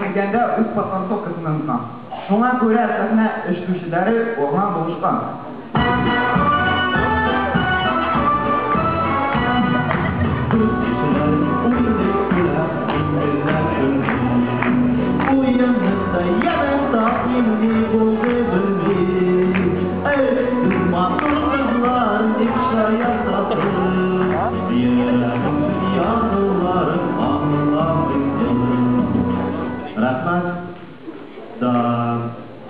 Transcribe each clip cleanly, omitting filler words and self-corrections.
кергәндә үз патансовкасын оныткан. Шуңа күрә сәхнә эшләүчеләре аңа булышкан. Рәхмәт. Да,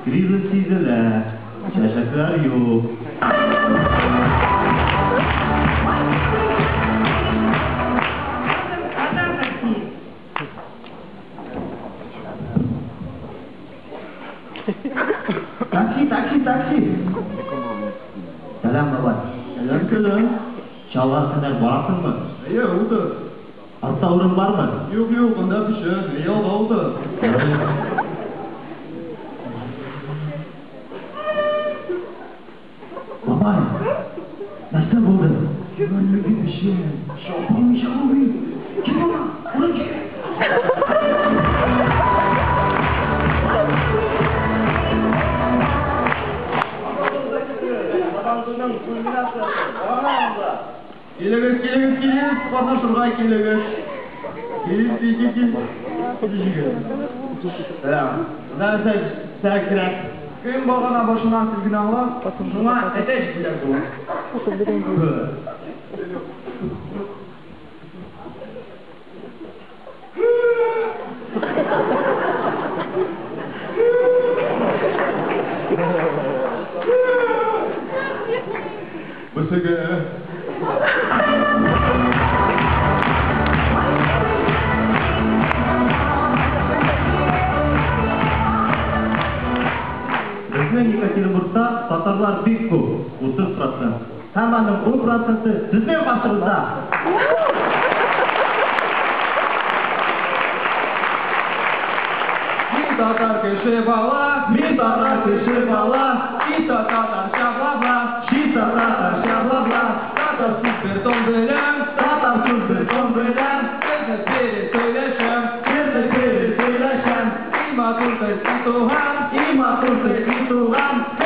кризис сизелә, чәчәкләр юк. Такси, такси, такси. Сәлам, бабай. Сәлам, көлем. Чаллыга кадәр барасыңмы? Әйе, утыр. Артта урын бармы? Юк, юк, анда печән. Әйе, алда утыр. Бабай, нәрсә булды? Күңелле печән. Шалпан мичалый. Кил, бала, урын кирәк. Килегез, килегез, килегез, катнашырга килегез. Кил, кил, кил, кил. Сәлам. Нәрсә кирәк? Кем багана башыннан силгене ала, шуңа әтәч бүләк була. Бысыгы. Безнең Екатеринбургта татарлар бик күп, 30%. Һәм аның 10% сезнең башыгызда. Мин татар кеше бала, Мин татар кеше бала, чиста татарча бла-бла, чиста татарча бла-бла, татар сүз бер тон беләм, татар сүз бер тон беләм, безне тере сөйләшәм, безне тере сөйләшәм, и матур тел и туган, и матур тел и туган.